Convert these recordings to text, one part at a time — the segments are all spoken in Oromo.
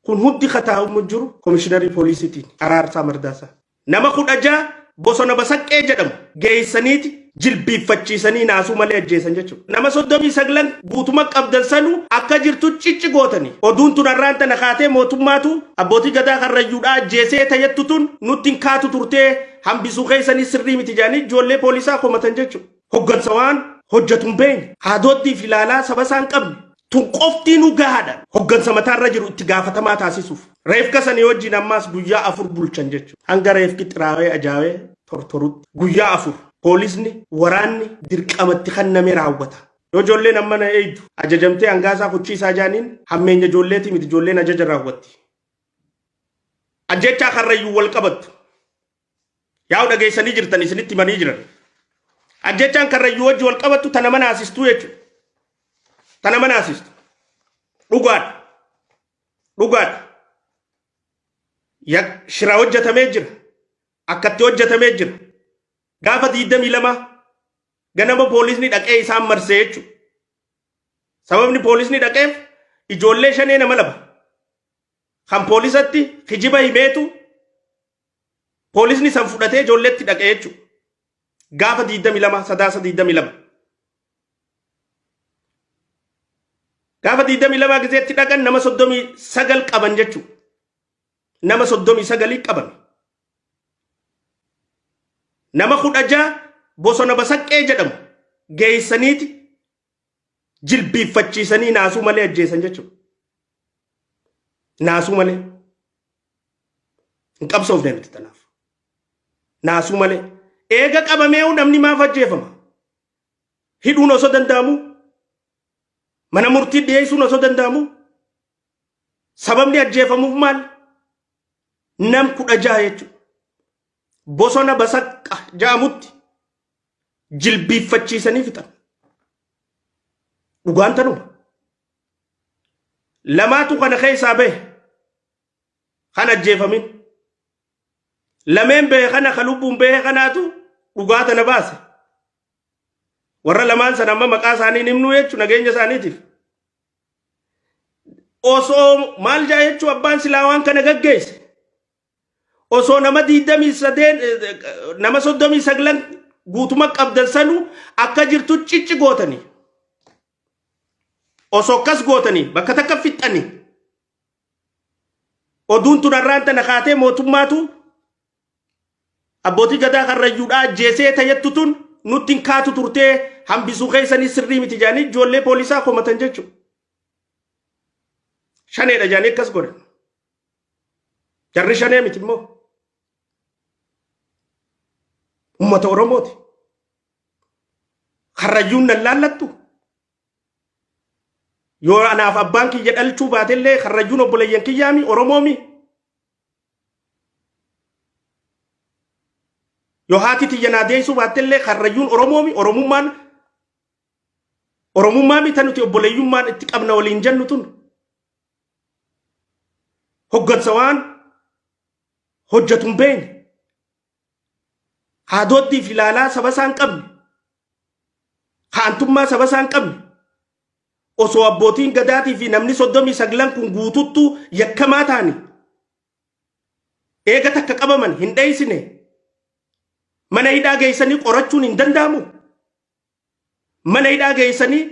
Kun hundi ka taa'umu jiru Komishinarii Poolisiitiin Araarsaa Mardaasaa. Nama 16 bosona Basaqqee jedhamu geessaniiti jilbiiffachiisanii naasuu malee ajjeesan jechuudha. Nama 39 guutuma qabdan sanuu akka jirtu cicci gootanii. Oduun tun har'aan tana kaatee mootummaatu abbootii gadaa karrayyuudhaa ajjeesee tajettu tun nutti hin kaatu turtee hambisuu keessanii sirrii miti jedhanii ijoollee poolisaa komatan jechuudha. Hoggansa waan hojjetu hin beekne, haadooddii fi ilaalaa saba isaa hin qabne, tun qoftiinuu gahaadha hoggansa mataarra jiru itti gaafatamaa taasisuuf. Reefka sanii wajjin ammaas guyyaa 4 bulchan jechuudha. Hanga reefki xiraawee ajaawee tortorutti guyyaa 4 poolisni waraanni dirqamatti kenname raawwata. Yoo ijoolleen amma na eeydu ajajamtee hangaasaa kuchiisaa jaaniin hammeenya ijoolleetii miti ijoolleen ajaja raawwatti. Ajjechaa karrayyuu wal qabattu. Yaa'u dhageessanii jirtan isinitti himanii jiran. Ajjechaan karrayyuu wajji wal qabattu tana mana haasistuu jechuudha. Tana mana haasistu. Dhugaadha. Dhugaadha. Shira hojjetamee jira. Akkatti hojjetamee jira. Gaafa 22 ganama poolisni dhaqee isaan marsee jechuudha. Sababni poolisni dhaqeef ijoollee shanee nama lama kan poolisatti kijiba himeetu poolisni san fudhatee ijoolleetti dhaqee jechuudha. Gaafa 22 Sadaasa 22. Gaafa 22 gizeetti dhaqan nama 39 qaban jechuudha. Nama 39 qaban. Nama 16 bosona Basaqqee jedhamu geessaniiti jilbiiffachiisanii naasuu malee ajjeesan jechuudha. Naasuu malee. Hin qabsoofne nuti tanaaf. Naasuu malee. Eega qabamee'uu namni maaf ajjeefama? Hidhuun osoo danda'amu? Mana murtii dhiyeessuun osoo danda'amu? Sababni ajjeefamuuf maal? Nam 16 jechuudha. Bosona Basaqqa ja'amutti jilbiiffachiisanii fixan. Dhugaan tanuma. Lamaatu kana keessaa bahe kan ajjeefamin. Lameen bahe kana ka lubbuun bahe kanaatu dhugaa tana baase. Warra lamaan sana amma maqaa isaanii hin himnuu jechuun nageenya isaaniitiif. Osoo maal jaa jechuun abbaan silaa waan kana gaggeesse. Osoo nama 23 nama 39 guutuma qabdan sanuu akka jirtu cicci gootanii. Osoo akkas gootanii bakka takka fixxanii. Oduun tun har'aan tana kaatee mootummaatu abbootii gadaa karrayyuudhaa ajjeesee tajettu tun nutti hin kaatu turtee hambisuu keessanii sirrii miti jedhanii ijoollee poolisaa komatan jechuudha. Shaneedha jedhanii akkas godhan. Jarri shanee miti immoo. Uummata Oromooti. Karrayyuun nan laallattu. Yoo anaaf abbaan kiyya dhalchuu baatellee karrayyuun obboleeyyan kiyyaami Oromoomi. Yoo haati tiyya naa deessuu baattellee karrayyuun Oromoomi Oromummaan Oromummaa mita nuti obboleeyyummaan itti qabna waliin jennu tun. Hoggansa waan hojjetu hin beekne. Haadooddii fi ilaalaa saba isaa hin qabne. Haantummaa saba isaa hin qabne. Osoo abbootiin gadaatii fi namni 39 kun guututtuu yakkamaa ta'ani eega takka qabaman hin dheeysine mana hidhaa geessanii qorachuun hin danda'amu. Mana hidhaa geessanii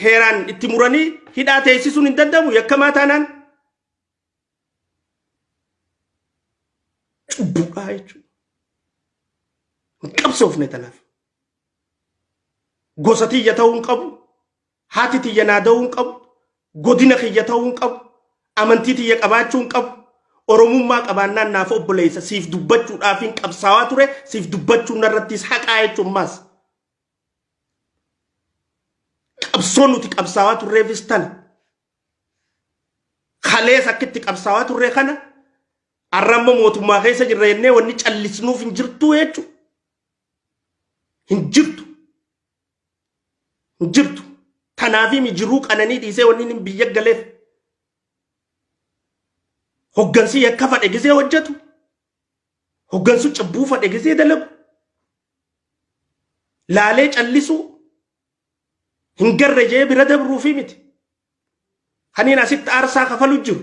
heeraan itti muranii hidhaa teessisuun hin danda'amu yakkamaa taanaan. Cubbuudhaa jechuudha. Hin qabsoofne tanaaf. Gosa tiyya ta'uu hin qabu. Haati tiyya naa da'uu hin qabu. Godina kiyya ta'uu hin qabu. Amantii tiyya qabaachuu hin qabu. Oromummaa qabaannaan naaf obboleessa siif dubbachuudhaaf hin qabsaawaa ture siif dubbachuun narrattis haqaa jechuun maas. Qabsoo nuti qabsaawaa turreefis tana. Kalees akkitti qabsaawaa turre kana har'a immoo mootummaa keessa jirra jennee wanni callisnuuf hin jirtu jechuudha. Hin jirtu. Hin jirtu. Tanaaf himi jiruu qananii dhiisee wanni inni biyya galeef. Hoggansi yakka fadhe gisee hojjetu. Hoggansu cubbuu fadhe gisee dalagu. Laalee callisuu hin garre jee bira dabruufi miti. Kaniin asitti aarsaa kafalu jiru.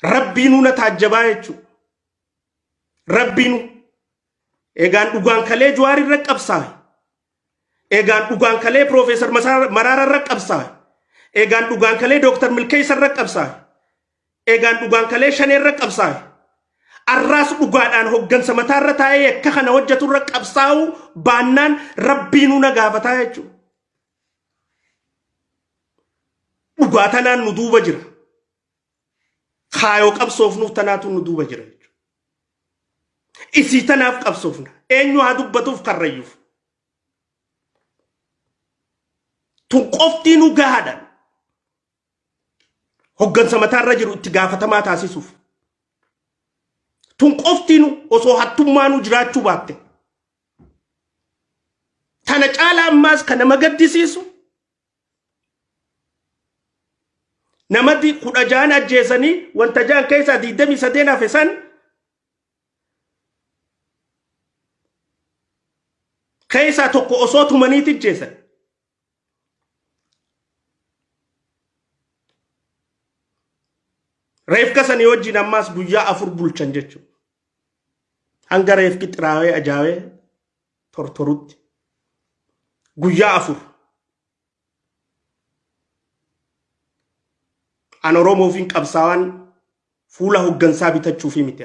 Rabbiinuu na taajjabaa jechuudha. Rabbiinuu. Egaan dhugaan kalee Jawaar irra qabsaa'e. Egaan dhugaan kalee Piroofeesar Maraara irra qabsaa'e. Egaan dhugaan kalee Dooktar Milkeessa irra qabsaa'e. Egaan dhugaan kalee Shanee irra qabsaa'e. Arraas dhugaadhaan hoggansa mataarra taa'ee yakka kana hojjetu irra qabsaa'uu baannaan Rabbiinuu na gaafataa jechuudha. Dhugaa tanaan nu duuba jira. Kaayoo qabsoofnuuf tanaatu nu duuba jira jechuudha. Isii tanaaf qabsoofna. Eenyu haa dubbatuuf karrayyuuf. Tun qoftii nu gahaadha. Hoggansa mataarra jiru itti gaafatamaa taasisuuf. Tun qoftiinu osoo hattummaanuu jiraachuu baatte. Tana caalaa ammaas kan nama gaddisiisu namatti 16 ajjeesanii wanta ja'an keessaa 23 hafe san keessaa tokko osoo tumaniiti ajjeesan. Reefka sanii wajjin ammaas guyyaa 4 bulchan jechuudha. Hanga reefki xiraawee ajaawee tortorutti. Guyyaa 4. An Oromoofiin qabsaawaan fuula hoggansaa bitachuufi miti.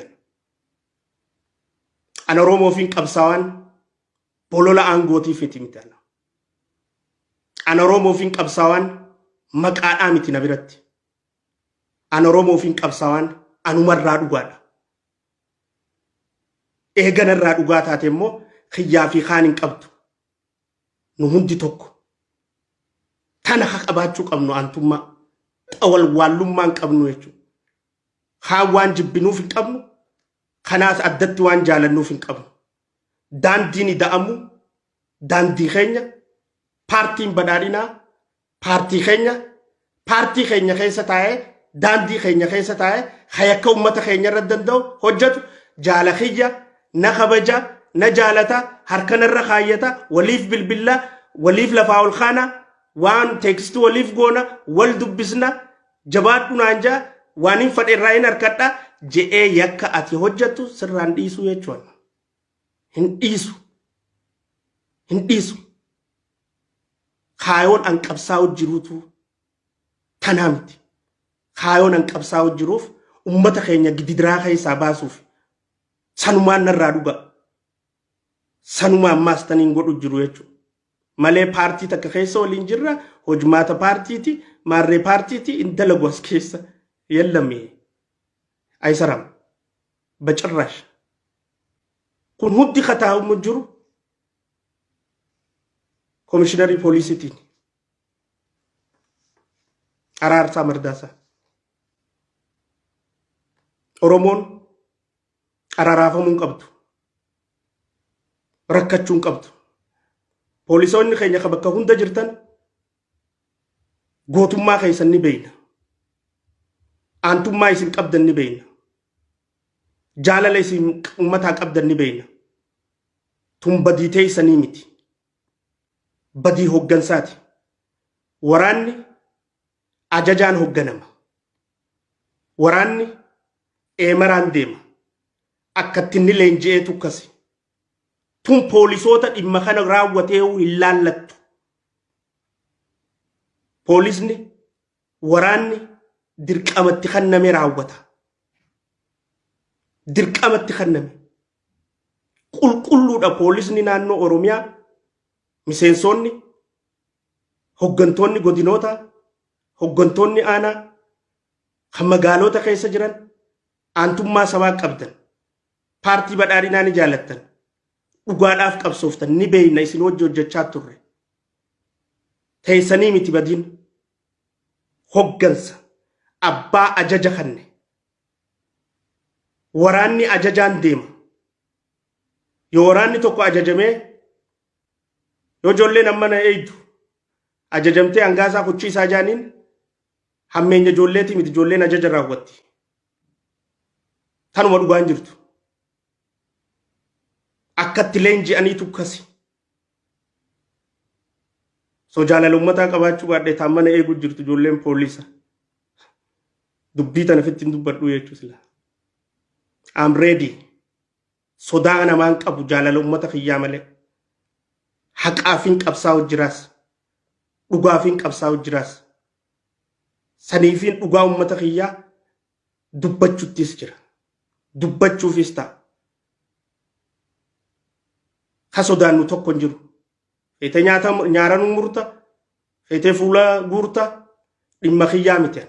An Oromoofiin qabsaawaan bolola aangootiif miti. An Oromoofiin qabsaawaan maqaadhaa miti na biratti. An Oromoofiin qabsaawaan anumarraa dhugaadha. Eeganarraa dhugaa taate immoo kiyyaa fi kaan hin qabdu. Nu hundi tokko. Tana haa qabaachuu qabnu aantummaa. Xawalwaallummaa hin qabnu jechuudha. Kaan waan jibbinuuf hin qabnu. Kanaas addatti waan jaalannuuf hin qabnu. Daandiin ida'amu daandii keenya paartiin badhaadhinaa paartii keenya paartii keenya keessa taa'ee daandii keenya keessa taa'ee hayakka uummata keenya irra danda'u hojjetu jaala kiyya na kabaja na jaalata harka narra kaayyata waliif bilbilla waliif lafaa ol kaana waan teekstii waliif goona wal dubbisna jabaadhu naan jaa waan hin fadhe irraa hin harkadha je'ee yakka ati hojjettu sirraan dhiisuu jechuudha. Hin dhiisu. Hin dhiisu. Kaayoon an qabsaa'u jiruutu tanaa miti. Kaayoon an qabsaa'u jiruuf ummata keenya gidiraa keessaa baasuuf sanumaan narraa dhuga. Sanuma ammaas taniin godhu jiru jechuudha. Malee paartii takka keessa waliin jirra hojmaata paartiiti maarree paartiiti hin dalagu as keessa yellame ayisaram bacirrash. Kun hundi kataa'umu jiru komishiinarii poolisiitiin Araarsaa Mardaasaa. Oromoon araraafamuu hin qabdu. Rakkachuu hin qabdu. Poolisoonni keenya kan bakka hunda jirtan gootummaa keessan ni beekna. Aantummaa isin qabdan ni beekna. Jaalala isin uummataa qabdan ni beekna. Tun badii teessanii miti. Badii hoggansaati. Waraanni ajajaan hogganama. Waraanni eemaraan deema. Akkatti inni leenji'ee tukkasi. Tun poolisoota dhimma kana raawwatee hin laallattu. Poolisni waraanni dirqamatti kenname raawwata. Dirqamatti kenname. Qulqulluudha poolisni naannoo Oromiyaa miseensonni hoggantoonni godinoota hoggantoonni aanaa kan magaalota keessa jiran aantummaa sabaa qabdan paartii badhaadhinaa ni jaalattan dhugaadhaaf qabsooftan ni beeyna isin wajji hojjechaa turre teessanii miti badiin hoggansa abbaa ajaja kanne waraanni ajajaan deema yoo waraanni tokko ajajamee yoo ijoolleen amma na eeydu ajajamtee hangaasaa kuchiisaa jaaniin hammeenya ijoolleetii miti ijoolleen ajaja raawwatti. Tanuma dhugaan jirtu. Akkatti leenji'anii tukkasi. So jaalala uummataa qabaachuu baadhee taan mana eeguu jirtu ijoolleen poolisa. Dubbii tana fitti hin dubbadhu jechuu sila. I'm ready. Sodaa namaan qabu jaalala uummata kiyyaa malee. Haqaafin qabsaa'u jiraas. Dhugaafin qabsaa'u jiraas. Saniifin dhugaa uummata kiyyaa dubbachuttis jira. Dubbachuufis ta'a. Ka sodaannu tokko hin jiru. Feetee nyaata nyaara nu murta. Feetee fuula guurta. Dhimma kiyyaa miti.